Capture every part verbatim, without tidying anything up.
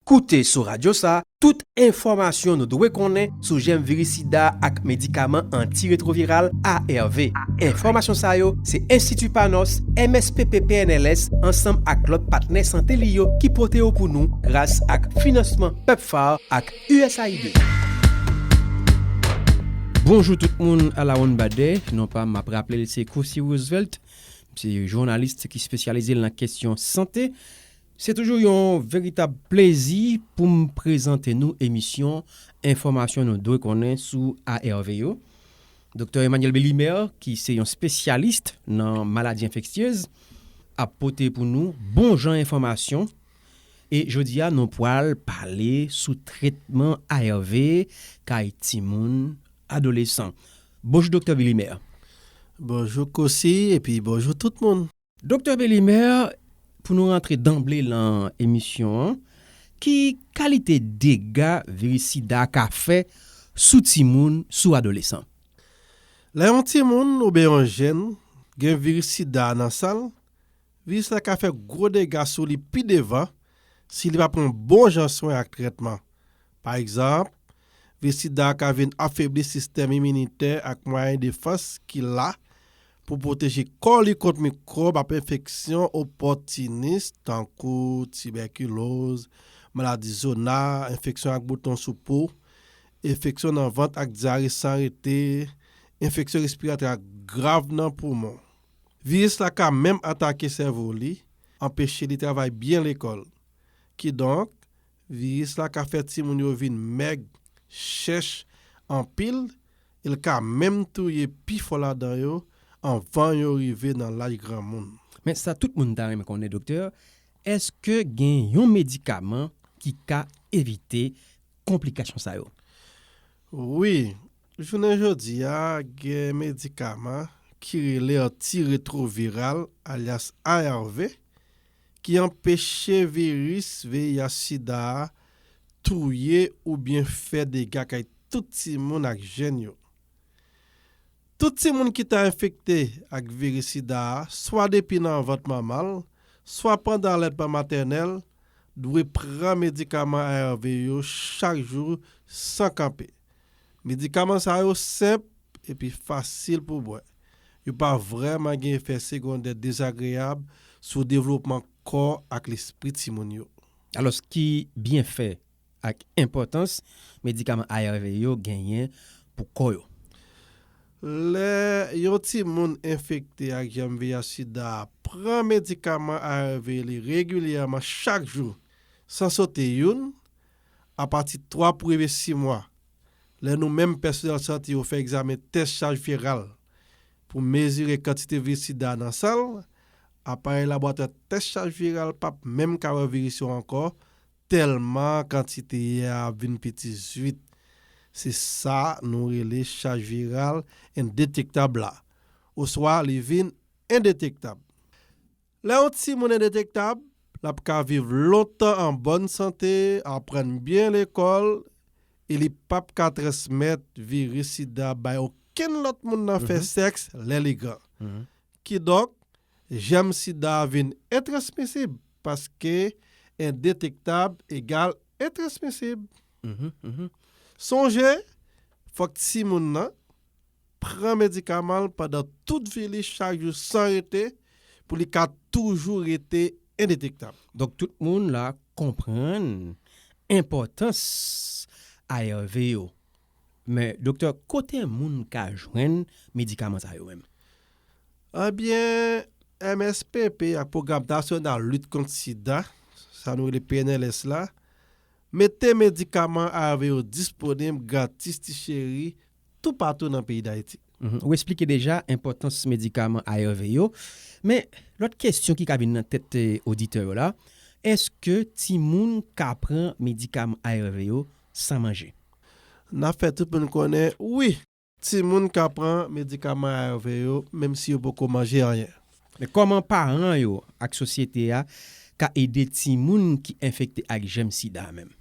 Koute sou radyo sa a tout enfòmasyon nou dwe konnen sou jèm viris sida ak medikaman antiretwoviral A R V. Enfòmasyon sa yo se Enstiti Panos, M S P P P N L S ansanm ak lòt patnè sante li yo ki pote yo pou nou gras ak finansman pepfar ak U S A I D. Bonjou tout moun, a la wonn badè, non pa m ap raple l se Kosi Roosevelt, m se jounalis ki espesyalize nan kesyon sante. Se toujou yon veritab plezi pou m prezante nou emisyon enfòmasyon nou dwe konnen sou A R V yo. Doktè Emmanuel Belimer, ki se yon espesyalis nan maladi enfektyez, ap pote pou nou bon jan enfòmasyon. E jodi a, nou pral pale sou tretman A R V kay timoun, adolesan. Bonjou, Doktè Belimer. Bonjou, Kosi, epi bonjou tout moun. Doktè Belimer, pou nou rantre danble lan emisyon an, ki kalite dega viris sida ka fè sou timoun, sou adolesan? Lè yon timoun oubyen yon jenn gen viris sida nan san l, viris la ka fè gwo dega sou li pi devan si li pa pran bon jan swen ak trètman. Pa egzanp, viris sida a ka vin afebli sistèm iminitè ak mwayen defans ki la pou pwoteje kò li kont mikwòb ak enfeksyon opòtinis tankou tibèkiloz, maladi zona, enfeksyon ak bouton sou po, enfeksyon nan vant ak dyare san rete, enfeksyon respiratwa grav nan poumon. Viris la ka menm atake sèvo li, anpeche li travay byen lekòl. Kidonk, viris la ka fè timoun yo vin mèg, chèch anpil, e l ka menm touye pifò ladan yo anvan yo rive nan laj granmoun. Men sa tout moun ta renmen konnen, doktè, èske gen yon medikaman ki ka evite konplikasyon sa yo? Wi, jounen jodi a, gen medikaman ki rele antiretwoviral, alyas A R V, ki anpeche viris V I H sida a touye oubyen fè dega kay tout timoun ak jenn yo. Tout timoun ki ta enfekte ak viris sida a, swa depi nan vant manman l, swa pandan alètman matènèl, dwe pran medikaman A R V yo chak jou san kanpe. Medikaman sa yo senp epi fasil pou bwè. Yo pa vrèman gen efè segondè dezagreyab sou devlopman kò ak lespri timoun yo. Alòs, ki byenfè ak enpòtans medikaman A R V yo genyen pou kò yo? Lè yon timoun enfekte ak jèm V I H sida a pran medikaman A R V li regilyèman chak jou, san sote youn, apati twa premye sis mwa, lè nou menm pèsonèl sante yo fè egzamen tès chaj viral pou mezire kantite viris sida nan san l, aparèy laboratwa tès chaj viral p ap menm ka wè viris yo ankò, tèlman kantite a ap vin piti zwit. Se sa nou rele chaj viral endetektab la, oswa li vin endetektab. Lè yon timoun endetektab, l ap ka viv lontan an bòn sante, aprann byen lekòl, e li p ap ka transmèt viris sida bay okenn lòt moun nan fè sèks lè li gran. Kidonk, jèm sida a vin entransmisib, paske endetektab egal entransmisib. Sonje, fòk timoun nan pran medikaman l pandan tout vi li chak jou san rete, pou li ka toujou rete endetektab. Donk, tout moun la konprann enpòtans A R V yo. Men, doktè, kote moun ka jwenn medikaman sa yo menm? Ebyen, M S P P ak Pwogram Nasyonal Lit Kont Sida, sa nou rele P N L S la, mete medikaman A R V yo disponib gratis ti cheri toupatou nan peyi Dayiti. Mhm. Ou eksplike deja enpòtans medikaman A R V yo, men lòt kesyon ki ka vin nan tèt, eh, oditè yo la, èske timoun ka pran medikaman A R V yo san manje? N ap fè tout moun konnen, wi, timoun ka pran medikaman A R V yo, menm si yo poko manje anyen. Men kòman paran yo ak sosyete a ka ede timoun ki enfekte ak jèm sida a menm?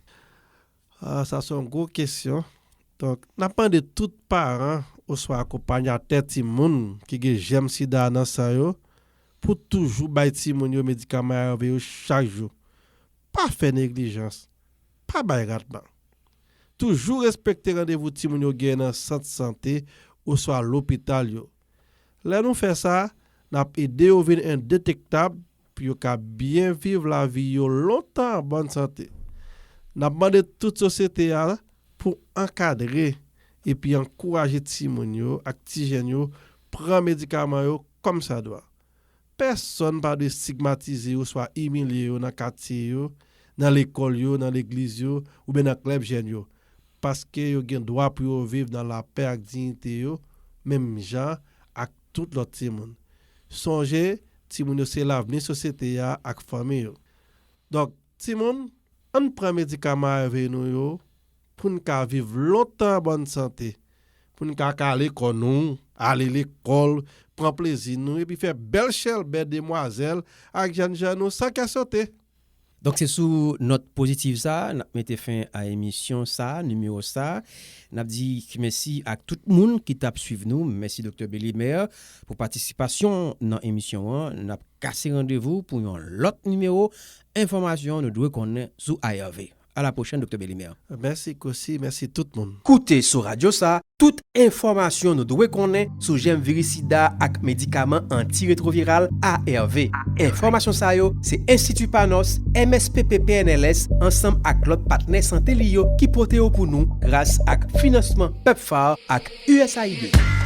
Ah, sa se yon gwo kesyon. Donk, n ap mande tout paran oswa akonpanyatè timoun ki gen jèm sida a nan san yo pou toujou bay timoun yo medikaman A R V yo chak jou. Pa fè neglijans. pa bay ratman. Toujou respekte randevou timoun yo gen nan sant sante oswa lopital yo. Lè nou fè sa, n ap ede yo vin endetektab pou yo ka byen viv lavi yo lontan an bòn sante. N ap mande tout sosyete a pou ankadre epi ankouraje timoun yo ak ti jèn yo pran medikaman yo kòmsadwa. Pèsonn pa dwe estigmatize yo oswa imilye yo nan katye yo, nan lekòl yo, nan legliz yo, oubyen nan klèb jèn yo, paske yo gen dwa pou yo viv nan lapè ak diyite yo, menm jan ak tout lòt timoun. Sonje, timoun yo se lavni sosyete a ak fanmi yo. Donk, timoun, ann pran medikaman A R V nou yo pou n ka viv lontan an bòn sante, pou n ka kale kò nou, ale lekòl, pran plezi nou, epi fè bèl chèlbè demwazèl ak jènjan nou san kè sote. Donk se sou nòt pozitif sa a n ap mete fen a emisyon sa a, nimewo sa a. N ap di mèsi ak tout moun ki t ap swiv nou. Mèsi Doktè Belimer pou patisipasyon nan emisyon an. N ap kase randevou pou yon lòt nimewo enfòmasyon nou dwe konnen sou A R V. A la pwochèn, Doktè Belimer. Mèsi Kosi, mèsi tout moun. Koute sou radyo sa a tout enfòmasyon nou dwe konnen sou jèm viris sida ak medikaman antiretwoviral A R V. Enfòmasyon sa yo se Enstiti Panos, M S P P P N L S ansanm ak lòt patnè sante li yo ki pote yo pou nou gras ak finansman PEPFAR ak U S A I D.